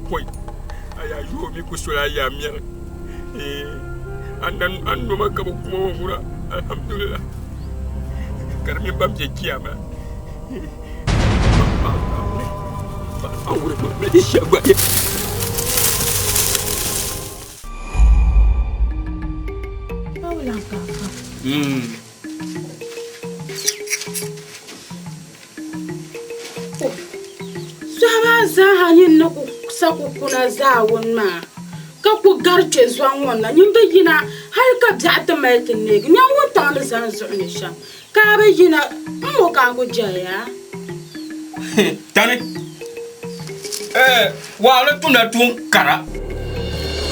Pɔi, a yaa yooi mi ku soli a yaa mɛri. A noma ka bi kuma ŋɔ ŋuna, alhamdulillah. Ka di mini ban be kiyama. Sɔhi maa zaaha nyin ni ku sa ku kuna zaawuni maa, ka ku gari kpe zɔŋ ŋɔ na, nyin bi yina hal ka biɛɣu ti mali ti neegi. Nya wuntaŋ ni zani zuɣu ni shɛm. Ka a bi yina, m mo ka a ku jɛya? Tani, Ɛɛ, waɣili tumla tuun kara.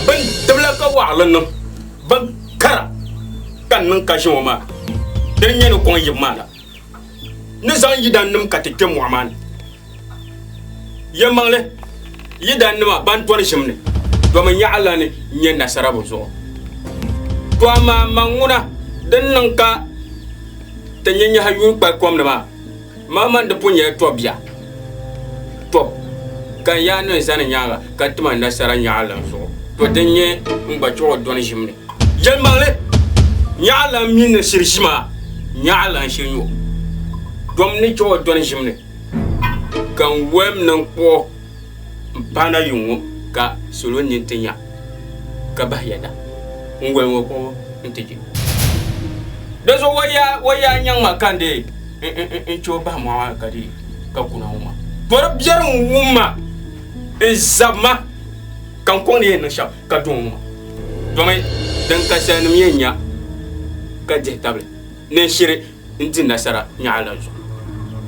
Bin dibila ka waɣili niŋ, bin kara ka n niŋ ka ʒi ŋɔ maa. Dini n-nyɛ ni kɔŋ yibu maa la. Ni zaŋ yidannim ka ti kpe mɔɣu maa ni. Yɛlimaŋli, yidannima ban dɔni ʒim ni, domi nyaɣila ni nyɛ nasara bɛ zuɣu. To amaa man ŋuna din niŋ ka ti nyɛ nyahi yuun kpali kom ni maa, maŋmaŋ di pun nyɛla tɔb bia. Tɔb ka n yaa ni zani nyaaŋa ka ti ma nasara nyaɣila n zuɣu. To din nyɛ n gba chuɣu dɔni ʒim ni. Yɛlimaŋli, nyaɣila mi ni shiri ʒim a, nyaɣila n-shiri nyo. Dom ni chuɣu dɔni ʒim ni. Ka n wolim ni n kpuɣi m paana yuŋ ŋɔ ka salo nini ti nya ka bahi yɛda n wolim o kpuɣibu nti je. Dinzuɣu o yaa nyaŋ ma ka n dee n chɛ o bahi mɔɣu maa ni ka dee ka kuna ŋɔ maa. To di biɛri n-wum ma n-zabi ma ka n kɔŋ ni yɛn niŋ shɛm ka duŋ ŋɔ maa. Domi din ka salinim yɛn nya ka dihi tabili ni n shiri n di nasara nyaɣa la zuɣu.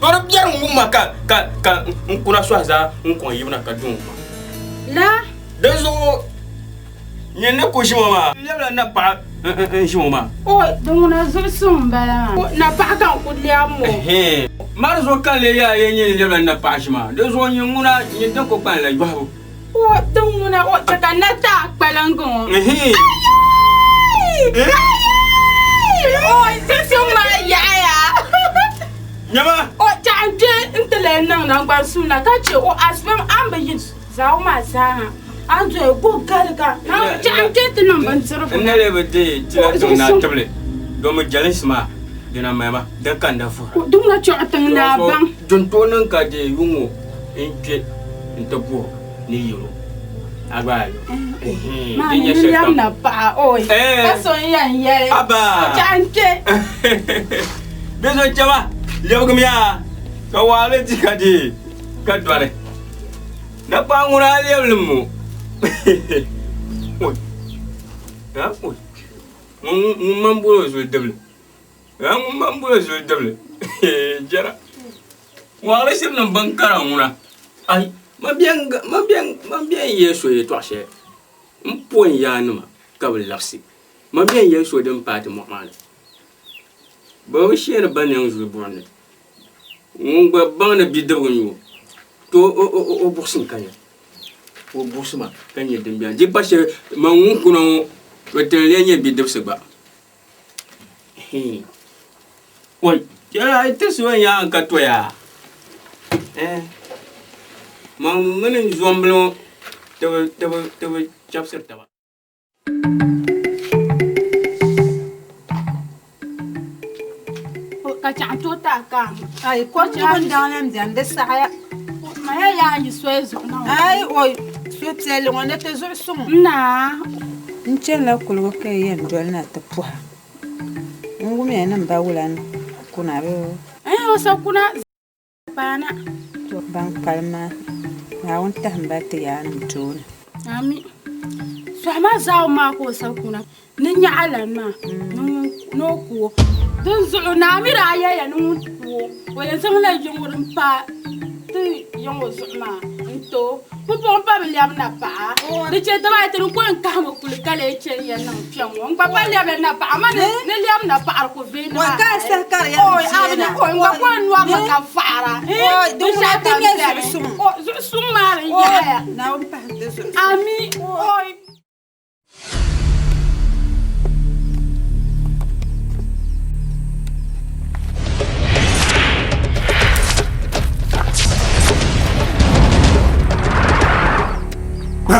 To di biɛri n-wum ma ka ka ka n kuna sɔhi zaa n kɔŋ yibu na ka duŋ ma. La. Dinzuɣu nyin ni ku ʒi ŋɔ maa, n lɛbila napaɣa n ʒi ŋɔ maa. O, di ŋuna zuɣusuŋ m-bala maa. Napaɣa ka n ku lɛbi ŋɔ. Ɛhɛn. Maa di zuɣu ka n lee yaa yɛn nyɛ n lɛbila napaɣa ʒi maa. Dinzuɣu nyin ŋuna nyin din ku kpalim la yɔhibu. O, di ŋuna o, chɛ ka na ti a kpaliŋgi ŋɔ. Ɛhɛn. Ayai! Ayai! O, zuɣusuŋ maa yaɣiya. Nyama! O, chɛ n kpe nti lee niŋ naŋgban suŋ na ka chɛ o asibim a ni bi yi zaɣu maa zaaha a ni doya go galiga. Chɛ n kpe nti niŋ bindirigu. N na lee bi deei ti la tiŋ naa tibili domi jɛlinsi maa dina mali ma din ka n na vuhira. Di ŋuna chuɣu tiŋ naa baŋ. Dintooi niŋ ka deei yuŋ ŋɔ n-kpe nti guhi ni yɛl o, A gba a yo. Maa ni ni lɛbi na paɣa, ooi, ka so n-yɛn yɛli, Aba! O chaɣ n-kpe. Bɛ zo chɛma, lɛbigimiya ka waɣili di ka deei ka dɔni. Napaɣa ŋuna a lɛbi li m-mo. Oi! Oi! Ŋun man bol o zuli dibili. Ŋun man bol o zuli dibili. Jɛra. Waɣili shiri niŋ bin kara ŋuna. Ai, man bɛn yɛli so yɛtɔɣ shɛli m po n yaannima ka bɛ labisi. Man bɛn yɛli so din paai ti mɔɣu maa ni. Bɛ bi sheeni ba nɛŋ zuli buɣim ni. Ŋun gba baŋ ni bidibigi n-nyɛ o, to o buɣisim ka nya. O buɣisi ma ka nya din beni. Di pa shɛli man ŋun kuna ŋɔ, bɛ ti lee nyɛ bidibisi gba. Oi, chɛli a yi ti so yaaŋa ka toya eh, man mini n zombili ŋɔ ti bi ti bi chɛbisiri taba. Ka chaŋ tooi taai kaam. Ai, kom di bin daŋ lan beni di saɣaya. Maya yaa yi soya zuɣu na ŋɔ. Ai, oi, suhupiɛlli ŋɔ ni ti zuɣu suŋ. Naa. N chanila kuligu ka yi yɛn doli na ti puha. N wumya ni m ba wula ni kuna bee? N o sa kuna paana. To ban kpalim maa, Naawuni tahim ba ti yaanim tooni. Ami. Sɔhi maa zaawuni maa ka o sa kuna ni nyaɣa lan maa ni o ku o. Dinzuɣu naa mi daa yɛliya ni ŋun ku o, o yɛn zaŋla yiŋɔ din paai ti yiŋ o zuɣu maa n-ti o. Pumpɔŋɔ pa bi lɛbi na paɣa. Di chɛ daba ayi ti ni ko n-kahimi kuli ka lee chɛ n yɛn niŋ kpɛŋ ŋɔ. N gba pa lɛbila na paɣa amaa ni lɛbi na paɣa di ku veeni maa. Oi a bi nya oi n gba ko n nɔrimi ka faɣira. Binshɛɣu kam beni. Zuɣusuŋ maa din yaɣiya. Ami oi.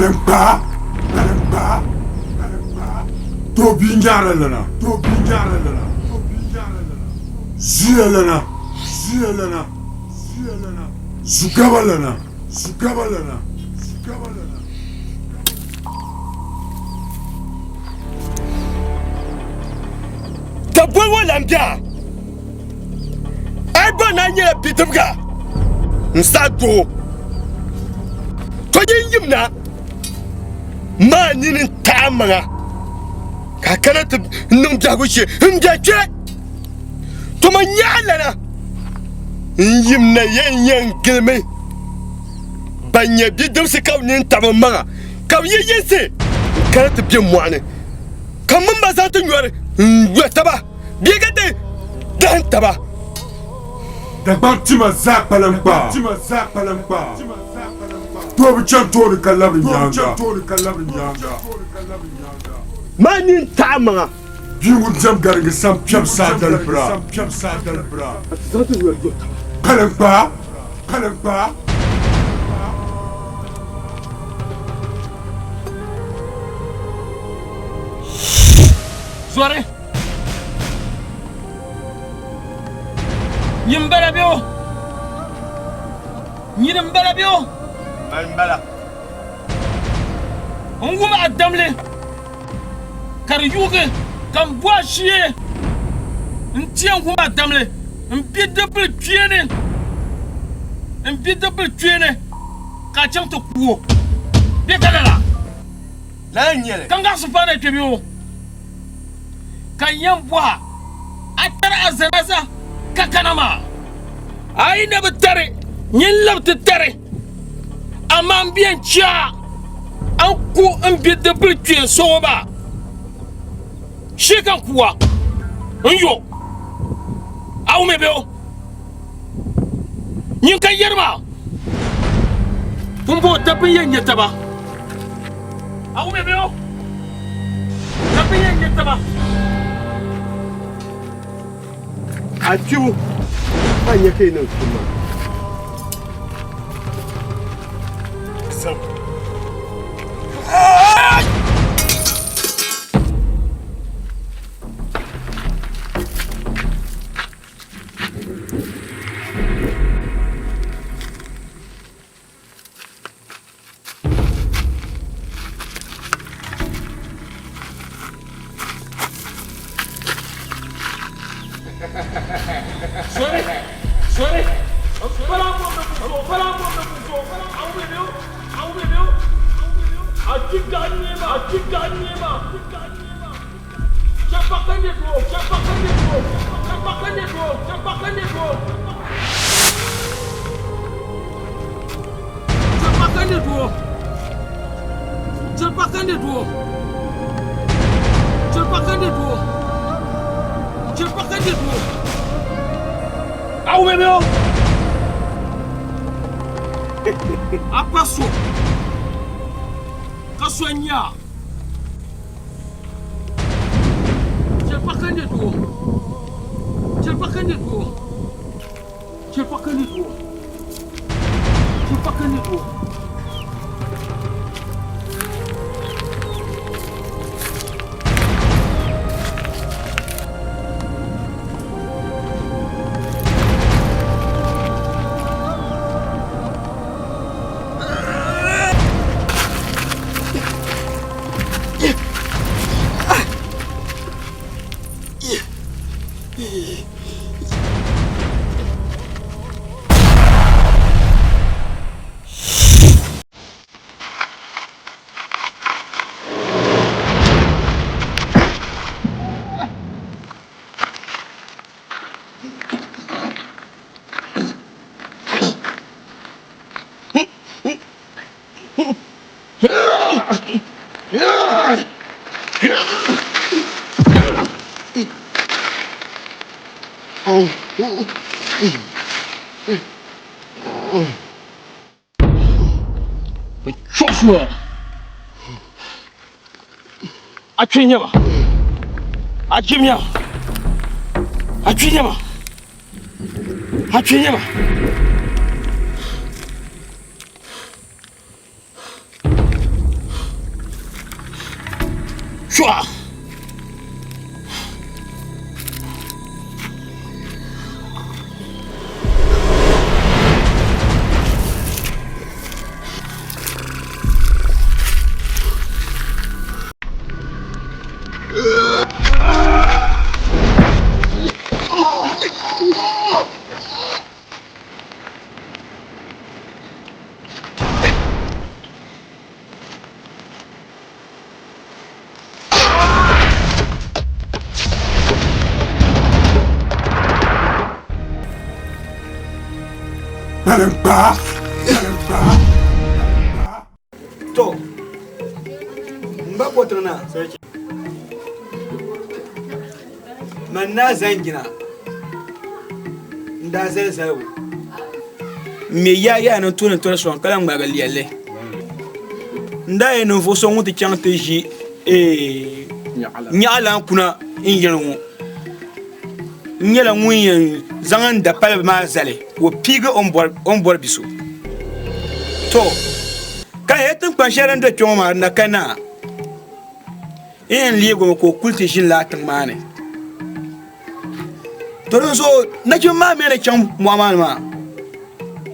Kpaliŋkpaa, kpaliŋkpaa, kpaliŋkpaa. Doo bia nyaɣiri lana, doo bia nyaɣiri lana, doo bia nyaɣiri lana. Zuya lana, zuya lana, zuya lana. Zugaba lana, zugaba lana, zugaba lana. Daboli ŋɔ lan be a. A yi bɔri ni a nyɛla bidibiga n-saɣi doo, to yin yim na maa nini n-taɣi amaŋa ka a kana ti niŋ biɛhigu shee m-be kpe. To man nyaɣilana n-yim na yɛn yɛn gilimi ban nyɛ bidibisi ka bɛ nini tabi maŋa ka bɛ yi yinsi n-kana ti be mɔɣu ni ka m mini ba zaŋ ti nyɔri n-yo taba bee ka ti dahim taba. Dagbaŋ tima zaa kpalim kpaa. Doo bi chani tooni ka labiri nyaaŋa. Maa nini taɣi maŋa. Bia ŋun diɛm garingi sam piɛm saa dalibira. Kpalim kpaa. Kpalim kpaa. Zɔri. Nyini m-bala bɛ o. Nyini m-bala bɛ o. Mani m-bala. N wum a damli ka di yuugi ka m bo a shee n-ti a n wum a damli m bidibbil kpeeni m bidibbil kpeeni ka a chaŋ ti ku o bɛ ka lala. Lala n-nyɛ li. Ka n gaɣisi paai na kpe bɛ o. Ka n yɛn bɔh a, a tari a zanaza ka kana maa? A yi na bi tari, nyin lab ti tari, amaa m bi yɛn chɛ a a ni ku m bidibbil kpeen so ŋɔ maa. Shee ka n ku a n-yo a wumya bɛ o? Nyin ka yɛri maa, pumpɔŋɔ dabba n-yɛn nya taba. A wumya bɛ o? Dabba n-yɛn nya taba. A kpibu ka n nya ka yi niŋ kpim maa. Sam. A pa so ka so n-nya a. A kpi nyɛma a kpi nyɛma a kpi nyɛma a kpi nyɛma. Shɔɣu. To, n ba kɔtiŋ na, man naa zanjina n daa zali zaligu n me yaa yaa ni tooni toli sɔŋ ka lahi ŋmaligi lɛlli. N daa yɛn ninvuɣ so ŋun ti chaŋ ti ʒi nyaɣilan kuna n yili ŋɔ n nyɛla ŋun yɛn zaŋ n dapaliba maa zali ka o piigi o ni bɔri bi so. To, ka n yɛli tiŋkpan shɛli din do kpe ŋɔ maa di na ka naa. N yɛn leeg o mi ka o kuli ti ʒini lala tiŋ maa ni. To dinzuɣu nachimba maa mi ni chaŋ mɔɣu maa ni maa,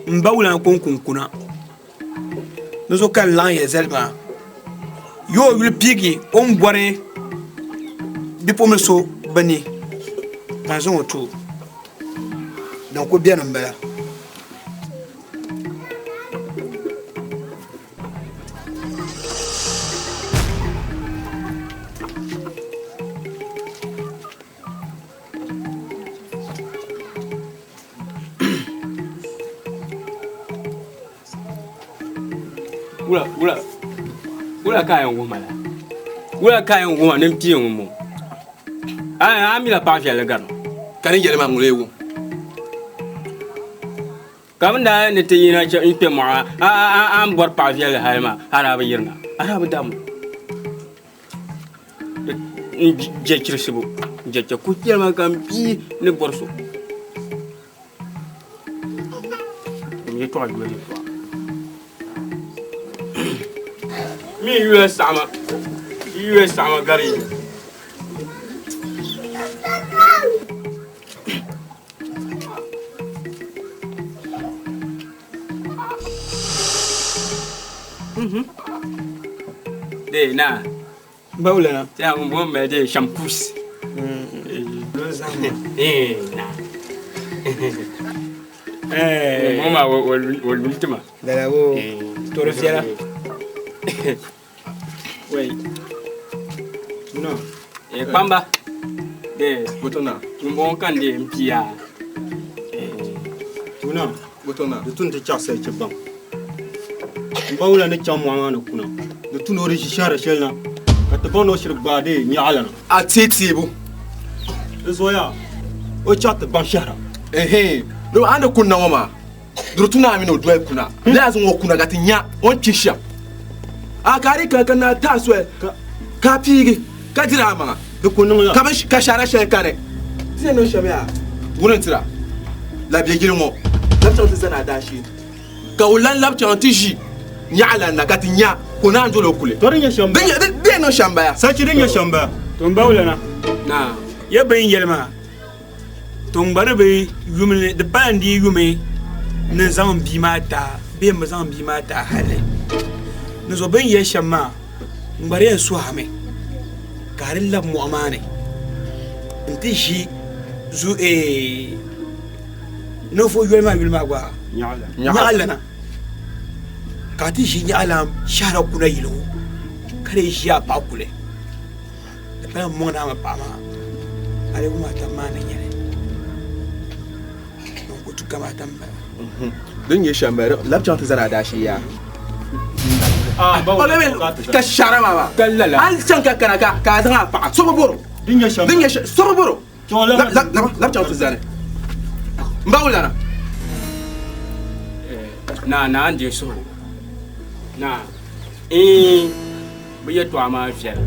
m ba wulana kɔŋko n-kuna. Dinzuɣu ka n laɣim ya zali maa. Yi o yuli piigi o ni bɔri bipuɣimbila so bɛ ni ka n zaŋ o ti o. Din kuli beni m-bala. Wula wula wula ka a yɛn wuhi ma la wula ka a yɛn wuhi ma ni n pii ŋun ŋɔ a mi la paɣa viɛlli gari ma ka ni yɛli ma ŋun lee wum Ka bɛ daa ni ti yina n-kpe mɔɣu a ni bɔri paɣ viɛlli hal maa, a daa bi yirina, a daa bi damma. N je chirisibu, n je chɛ ku chɛli ma ka m bia ni bɔri so. N yɛtɔɣa yoli yɛtɔɣa. Mi yuya saɣima, yuya saɣima gari yi. De na. Bawulana. Ti a ŋun bɔn mali de shampoos. Eh na. Eh. Mo ma wo wo lultima. Dala wo. Toro fiɛla. Wai. No. Eh kpamba. De. Botona. Ŋun kan de n pia. Eh. Tuna. Botona. Di tun ti chaɣisi chi baŋ. N ba wula ni chaŋ mɔɣu maa ni kuna. Di tun o di ʒi shɛhira shɛli na ka ti baŋ ni o shiri gbaai dee nyaɣila na. A teei teebu. Di zooya o chaɣ ti baŋ shɛhira. Ehe. Do a ni kunna ŋɔ maa. Di tu ni a mini o doli kuna. Bee a zaŋ o kuna ka ti nya o ni kpi shɛm. A ka a di kana ka naa taai soli ka a piigi ka diri a maŋa. Di ku niŋ la. Ka bin ka shɛhira shɛli kani. Ti ni niŋ shɛm yaa, ŋuni n-tira labiɛyili ŋɔ lab chaŋ ti zani a daashee ka o lan lab chaŋ ti ʒi nyaɣilan na ka ti nya ka o naan dol o kuli. To di nyɛ shɛm bala. Di yɛn niŋ shɛm bala. Sachi di nyɛ shɛm bala. To m bawulana. Naa. Ya bɛ ni yɛli maa. To n gba di bi yumi ni di pala n dii yumi ni n zaŋ n bia maa ti a bee n bi zaŋ n bia maa ti a hali. Ni zuɣu bɛ ni yɛli shɛm maa n gba di yɛn suhi a mi ka a di labi mɔɣu maa ni nti ʒi zu ninvuɣ yoli maa yuli maa gba nyaɣilana ka a ti ʒi nyaɣilan shɛhira kuna yili ŋɔ ka di ʒi a paɣa kuli. Di pala m-mɔŋ ni a ma paɣa maa, a lee wum atam maa ni nyɛli. Din ku tu kamaata m-bala. Din nyɛ shɛm m-bala, labi chaŋ ti zani a daashee yaa. Ka shɛhira maa maa, a ni chaŋ ka kana ka a zaŋ a paɣa, so bi bɔr o. Din nyɛ shɛm m-bala, so bi bɔr o. Labi chaŋ ti zani m ba wulana. Naa, naa n-deei suhigu. Naa, iin, bɛ yɛtɔɣa maa viɛla.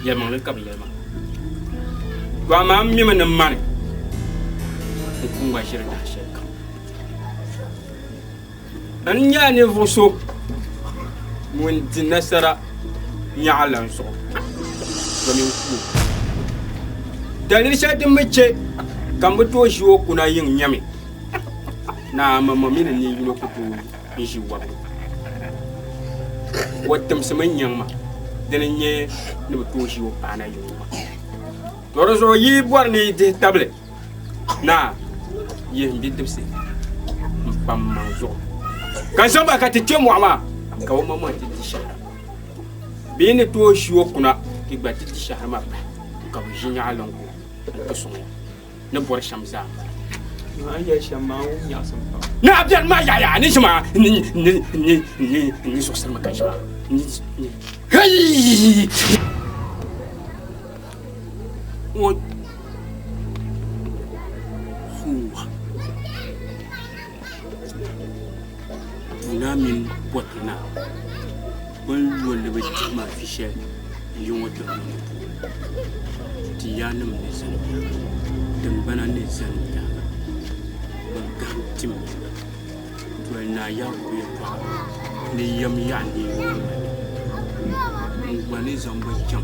Yɛlimaŋli ka bɛ yɛli maa. To amaa m mimi ni mani n ku ŋma ʒiri dahi shɛli kam. N nyɛla ninvuɣ so ŋun di nasara. nyaɣilan zuɣu domin ku o. Daliri shɛli din mi chɛ ka m bi tooi ʒi o kuna yiŋ nyɛmi, Naa maŋmaŋ mini n nin yino ku tooi n-ʒi wɔbigu. O timsi mini nyaŋ ma, dini n-nyɛ ni bi tooi ʒi o paana yiŋ maa. To di zuɣu yi bɔri ni yi dihi tabili Naa, yihim bidibisi m-pa m maŋ zuɣu, ka n zaŋ ba ka ti kpe mɔɣu maa, ka o maŋmaŋ ti di shɛhira. Bɛ ni tooi ʒi o kuna ti gba ti di shɛhira maa pahi, ka bɛ ʒi nyaɣilim ku n-ti sɔŋ ya ni bɔri shɛm zaa m-bala. Naa biɛri maa yaɣiya, a ni ʒi maa n ni zuɣusirimi ka ʒi maa. Hei! O huuwa Duuna mini Bɔti Naa bɛ ni lo ni bɛ dihi ma vi shɛli n-yi ŋɔ tiŋgbani ŋɔ puuni. Ti yaannim ni zani nyaaŋa, tiŋgbana ni zani nyaaŋa, bɛn gahim tim nyaaŋa. Doli Naa Yaakubu yɛtɔɣa ni yɛm yaɣi neei ŋɔ mali. N gba ni zaŋ ba chaŋ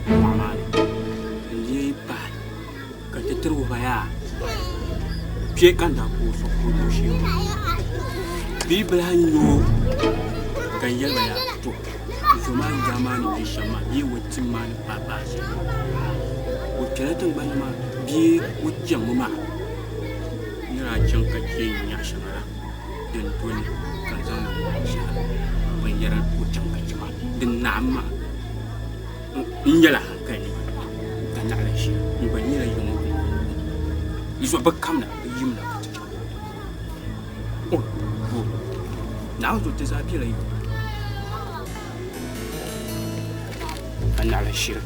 mɔɣu maa ni n-leei pahi ka ti tiri wuhi ba yaa kpe ka n daa ku o so ka o doo shee ŋɔ. Bɛ yi bi lahi nya o ka n yɛli ba yaa to zo maa yaa maa ni be shɛm maa bee o tim maa ni paai paai shɛli o kpɛla tiŋgbani maa bee o chaŋmi maa. N ni daa chaŋ ka chɛ n-nyaɣ shɛŋa la din doli ka n zaŋ li wuhi shɛhira binyɛra o chaŋ ka chɛ ma din naɣim maa n nyɛla hankali ni ka naɣila ʒiya n gba nyɛla yiŋ ŋɔ yi zuɣu bɛ kamina bɛ yimina ka ti chaŋ o Naawuni zuɣu ti zaa bela yiŋ ka naɣila ʒiri.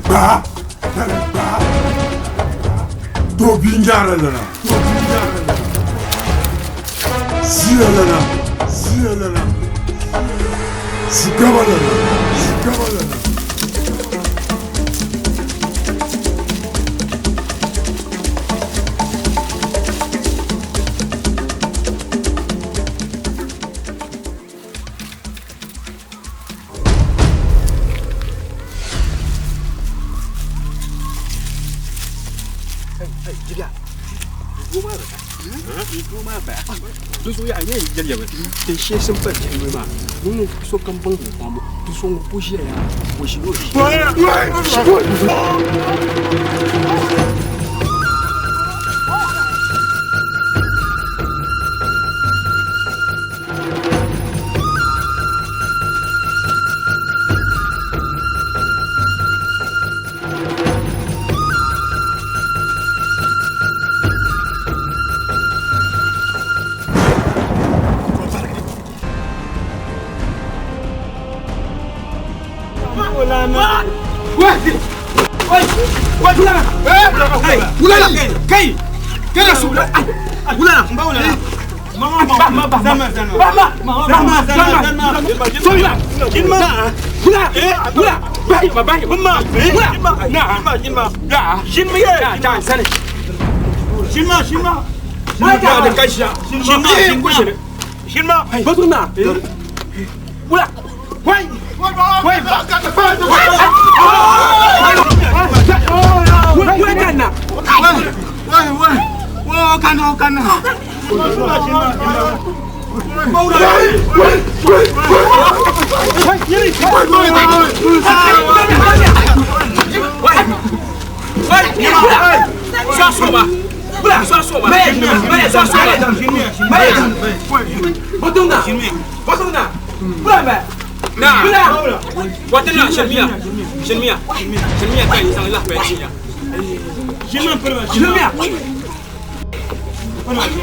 Kpaa kpaa doo bia nyaɣari lana doo bia nyaɣari lana zuya lana zuya lana shugaba lana shugaba lana.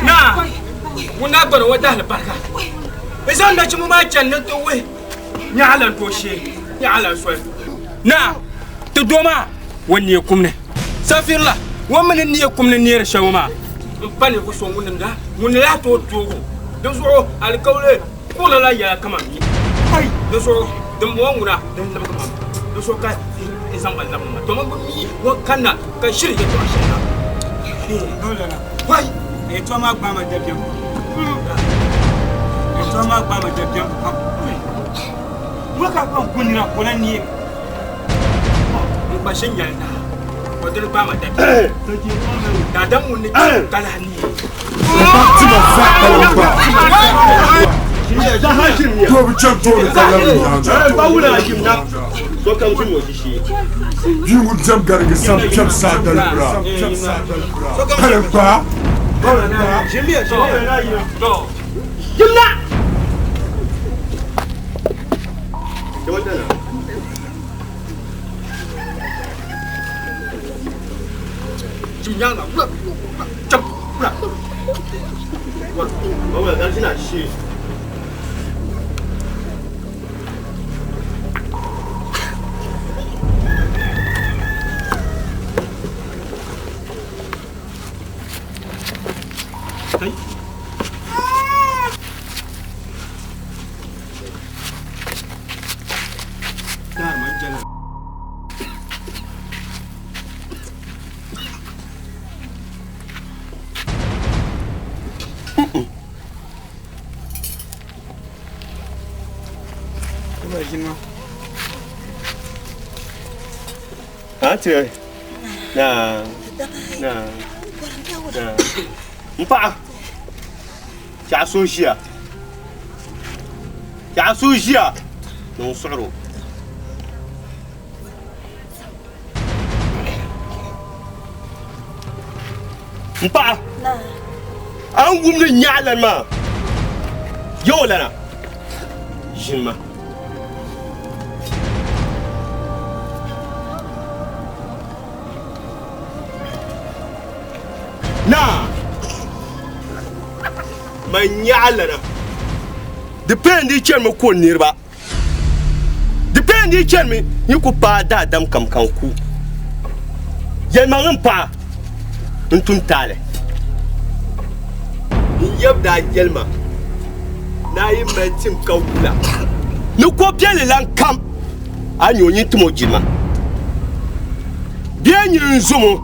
Naa, ŋun daa gbani o dahili barika. Bɛ zaŋ nachimba maa chani ni ti wuhi nyaɣilan tooshee, nyaɣilan soli. Naa, ti doo maa o neei kum ni. Safirila, o mi ni neei kum ni neeri shɛli maa m-pa ninvuɣ so ŋun ni lahi tooi doog o. Dinzuɣu alikauli kuɣili la yɛla kaman mi. Dinzuɣu dimbɔŋɔ ŋuna din libigi ma mi. Dinzuɣu ka n zaŋ ba labina maa, domin bɛ mi o kanna ka ʒiri yɛtɔɣ shɛli na. Wai! Yɛtɔɣa maa gbaai ma dabiɛm pam. Yɛtɔɣa maa gbaai ma dabiɛm pam. Wula ka a kpaŋ ku nira ka o lan neei? N gba ʒi nyɛli naa, o dini gbaai ma dabiɛm. Daadam ŋun ni kpi ka lahi neei. Doo bi chani tooni ka labiri nyaaŋa. Bia ŋun diɛm garigi sam kpɛm saa dalibira. Kaliŋkpaa. N paɣa chɛ so ʒiya chɛ so ʒiya ni ŋun suɣuri o N paɣa a ni wum ni nyaɣa lani maa ya o lana ʒini ma. Naa man nyaɣa lana di peen di chanimi ku niriba. Di peen di chanimi yi ku paai daadam kam ka n ku. Yɛlimaŋli m paɣa n tum taali. N yab daa yɛli ma ni a yi mali tim ka wula ni ko piɛlli lan kam a ni o nyin tim o jilima. Bee nyin n zom o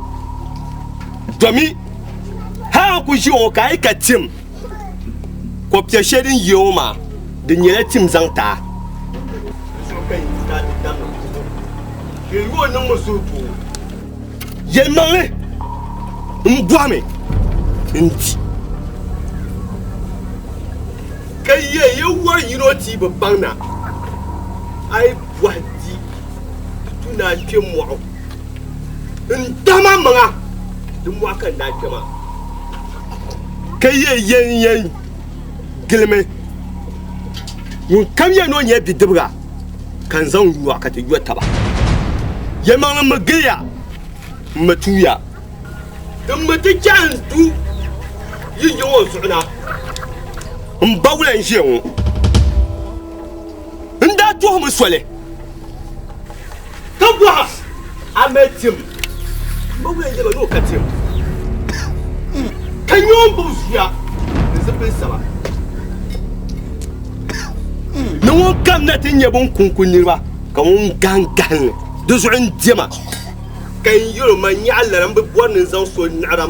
domi hal a ku ʒi o ka a yi ka tim Ko piɛ shɛli din yi o maa, di nyɛla tim zaŋ ti a. Yɛlimaŋli m bɔhimi n di, ka yɛ ya wari yino ti yi bi baŋ na, a yi bɔhi di, di tu ni a kpe mɔɣu n dama maŋa, di mɔɣu ka n daa kpe maa. Ka yɛ yɛn yɛn gilimi ŋun kam yɛn ni o nyɛla bidibiga ka n zaŋ yua ka ti yo taba. Yɛlimaŋli m mi giliya m mi tuuya. Din mi ti chahi n du yi yiŋ o zuɣu na m ba wula n-ʒiya ŋɔ. N daa tuhimi soli ka bɔha a mali tim. M ba wula n-yɛli ma ni o ka tim ka nyɛ o ni gbubi zuya ni zipil saba ni ŋun kam na ti nyɛ bɛn kuŋ ku niriba ka ŋun gahim gahinli di zuɣu n-diɛma. Ka n yɛl o, Man nyaɣi lana, m bi bɔri ni n zaŋ so niɣira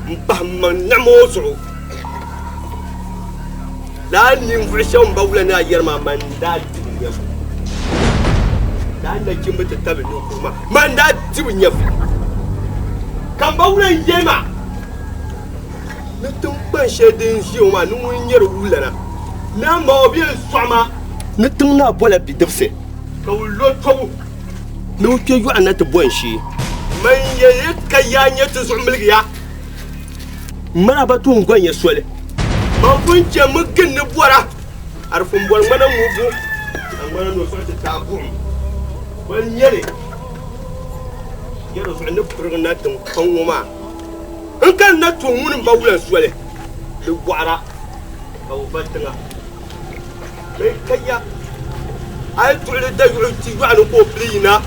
m-pahi m maŋ niɣimi o zuɣu. Lala ninvuɣ shɛba m ba wula ni a yɛri maa, man daa di bɛ nyɛvili. Lala nachimba ti tabili ninkurigu maa, man daa di bɛ nyɛvili. Ka m ba wula n-yɛli ma ni tiŋkpan shɛli din ʒiya ŋɔ maa ni ŋun nyɛ di wulana ni amaa o bɛ sɔɣi ma ni tiŋ naa bɔla bidibisi ka bɛ lo tɔbu ni o kpe yɔɣu na ti bo n shee. Man yɛli ka yaa nyɛ ti zuɣu miligi ya. Mana ba tuun gɔn ya soli. Man pun chɛ mi gini ni bɔra. A di pun bɔri ŋmana ŋubbu, ka ŋmana no zuɣu ti taai buɣim. Bɔ n-nyɛ li? Ya di zuɣu ni pirigi na tiŋ kpaŋ ŋɔ maa. N kani na tuhi ŋuni m-ba wula soli di bɔɣira ka bɛ va tiŋa. Mɛ ka ya a yi tuɣili dayuɣu ti yɔɣu ni ka o pili yina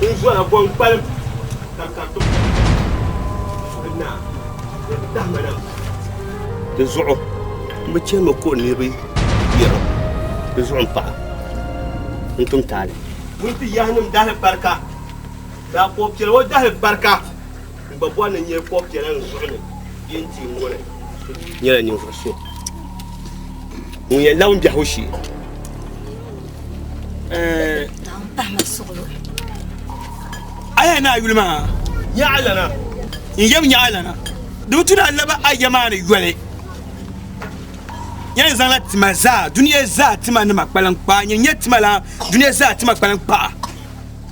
n-zɔra bɔ n-kpalim ka kariti na di tahima na. Di zuɣu m bi chɛrimi ka o niriba yɛro di zuɣu m-paɣa n-tum taali. Ŋun ti yahinim dahi barika, daa ka o piɛla o dahi barika. N gba bɔri ni n nyɛ kɔb piɛla n zuɣu ni bee n-ti n ŋɔni. Nyɛla ninvuɣ so ŋun yɛn labi m biɛhigu shee. A yɛn ni a yuli maa? Nyaɣilana. N yɛm nyaɣilana. Di bi tu ni a labi a ya maa ni yoli. Yɛn zaŋla tima zaa, dunia zaa tima nima kpalim kpaa. Nyini nyɛ tima la, dunia zaa tima kpalim kpaa.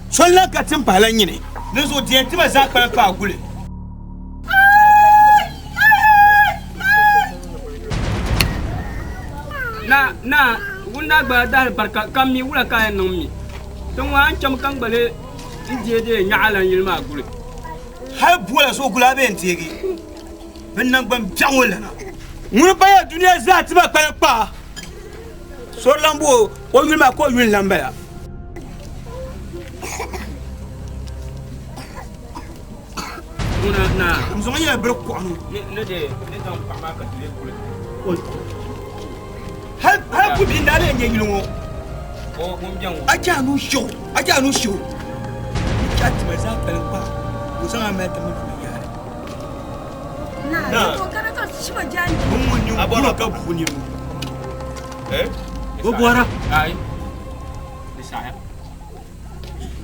So n-lan ka tim pahi la nyini. Dinzuɣu di yɛn tima zaa kpalim kpaa guli. Na, naa, ŋun daa gbaai dahili barika ka mi wula ka a yɛn niŋ mi? Ti ŋɔ a ni cham ka n gba lee n deei deei nyaɣilan yili maa guli. Hal boola zuɣu guli a bee n-deegi bɛ naŋgban biɛɣu ŋɔ lana. Ŋuni m-paya dunia zaa tima kpalim kpaa. Sori lan bo o yuli maa ka o yuli n-lan bala. Ŋuna naa. N zaŋ nyɛla biri kɔɣinu. Ni di ni zaŋ paɣa maa ka ti lee kuli. Hal hal ku bia n-daa lee nyɛ yili ŋɔ. O ŋun bɛ ŋɔ. A chɛ a nuu shihi o, a chɛ a nuu shihi o. Ni chɛ a tima zaa kpalim kpaa, ka o zaŋ a mali ti mini bɛ yaali. Naa. Bɛ ŋɔ n-nyɛ gula ka buɣi niriba. Bɛ bɔra. Ayi. Di saɣiya.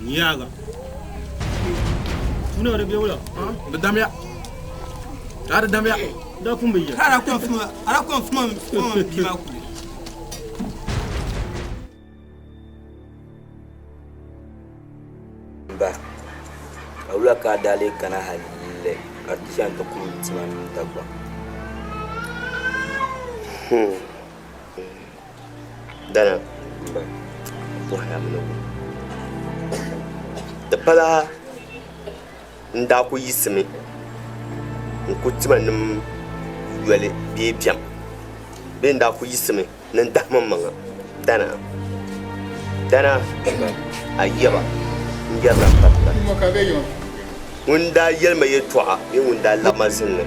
Yaaga. Tuna di bɛ wula. Di damya. A di damya. Da pun bi yɛ. Ara kɔn fuma, ara kɔn fuma fuma bia maa kuli. Ba, ka wula ka a daa lee kana hali ka di ti chani ti kum tima mini Dagbaŋ? Dana Ba, bɔhila mi ni wum. Di pala n daa ku yiɣisimi n-ku timanim yoli bee biɛm bee n daa ku yiɣisimi ni n dahim m maŋa. Dana, dana a yaba n yɛrila m pa ti ŋun daa yɛli ma yɛtɔɣa bee ŋun daa labi ma zinli.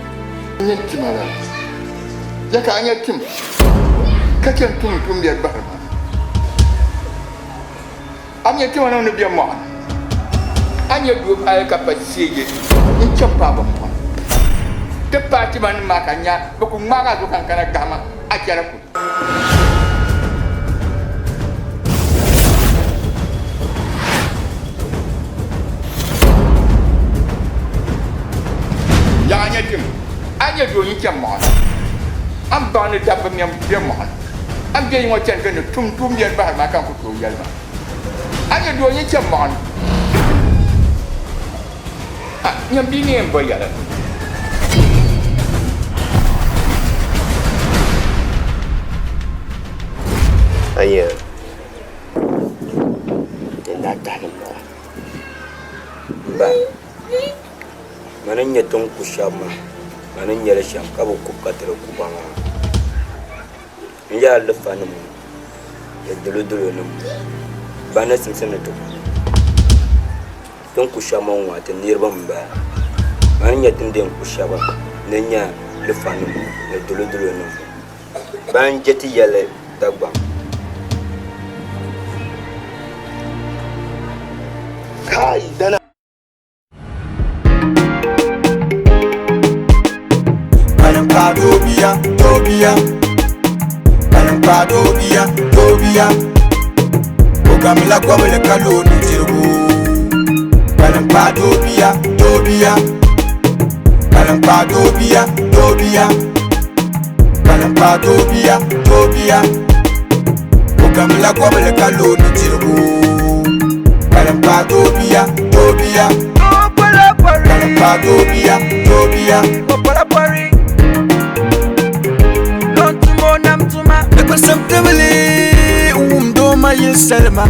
N-nyɛ tima la, ya ka a nya tim ka chɛ n-tum n tuumbiɛri bahiri ma. A mi nya tima niŋ ni be mɔɣu ni, a ni nya doo paai ka pa seeje n-chaŋ paai ba mɔɣu ni. Ti paai timanim maa ka nya bɛ ku ŋmaag a zuɣu ka n kana gahima a chɛli kuli. Yaɣa nyɛ tim, a nyɛ doo yi chani mɔɣu ni, a ni baŋ ni dabba mɛm be mɔɣu ni, a ni be yi ŋɔ chani ka ni tum tuumbiɛri bahiri ma ka n ku tooi yɛli ma. A nyɛ doo yi chani mɔɣu ni, a nyam bia ni yɛn bo yɛla. A nya din daa tahili mɔɣu. Ba, mani n-nyɛ ti ni ku shɛba maa, mani n-nyɛ li shɛm ka bɛ ku ka ti di ku ba maa. N yɛla lifanim ŋɔ ni dolodolonim ŋɔ, ba ni simsi ni ti ku. Ti ni ku shɛba maa ŋɔ ti niriba m-bala. Mani n-nyɛ ti ni di yɛn ku shɛba ni nya lifanim ŋɔ ni dolodolonim ŋɔ. Ban je ti yɛlli Dagbaŋ. Kai dana. Kpalimkpaa doo bia, doo bia. Kpalimkpaa doo bia, doo bia. O gamla gɔbili ka lo o nudirigu. Kpalimkpaa doo bia, doo bia. Kpalimkpaa doo bia, doo bia. Kpalimkpaa doo bia, doo bia. O gamla gɔbili ka lo o nudirigu. Kpalimkpaa doo bia, doo bia. pa doo bia, doo bia. O pala pɔri ni o tum o nam tuma. Di kpuɣisim tibili n-wum doo ma yili salima.